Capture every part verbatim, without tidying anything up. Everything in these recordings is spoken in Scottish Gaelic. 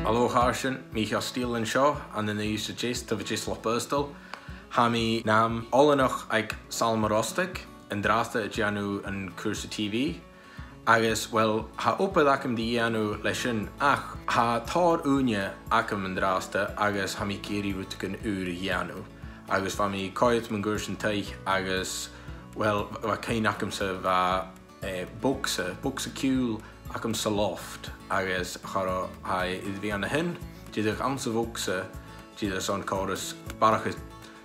Halò a chàirdean, Micheal Steele an seo, ann an Uibhist a Deas, taobh a deas Loch Baghasdail. Tha mi nam oileanach aig Sabhal Mòr Ostaig an-dràsta a' dèanamh an cùrsa T V, agus, uill, tha obair agam ri dhèanamh leis sin, ach tha tòrr ùine agam an-dràsta agus tha mi ag iarraidh rudeigin ùr a dhèanamh. Agus bha mi a' coimhead mun cuairt an taigh agus, uill, bha cuimhne agamsa, bha eh, bogsa, bogsa-ciùil agam sa loft, agus cha robh, tha e air a bhith ann a shin, dìreach anns a' bhogsa, dìreach son còrr is barrachd air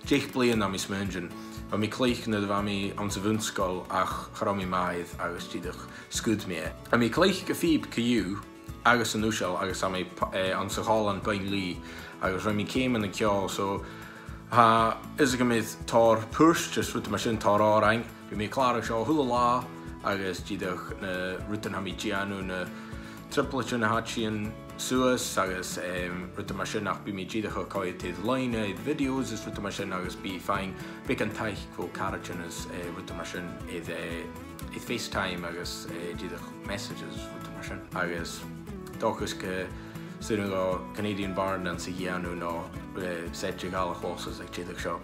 deich bliadhna, tha mi a' smaointinn. Bha mi a' cluich nuair a bha mi anns a' bhun-sgoil, ach cha robh mi math air, agus dìreach sguir mi e. Tha mi a' cluich gu pìob co-dhiù, agus an uasal, agus tha mi p-, eh, anns a' chòmhlan Beinn Lì, agus rinn mi ceum ann an ceòl, so tha fhios agam air tòrr puirt is rudan mar sin, tòrr òrain. Bidh mi a' clàradh seo a h-uile là, agus dìreach na rudan a tha mi a' dèanamh, na trioblaidean a tha tighinn suas, agus, em, rudan mar sin, ach bidh mi dìreach a' coimhead air loidhne, air videos is rudan mar sin, agus bidh mi a' faighinn beagan taic bho charaidean is, eh, rudan mar sin air, eh, air FaceTime agus, eh, dìreach messages is rudan mar sin. Agus 's dòcha gu, saoilidh mi gu Canadian Barn anns a' dèanamh no, eh, set de Gàidhlig a chluinntinn aig deireadh seo.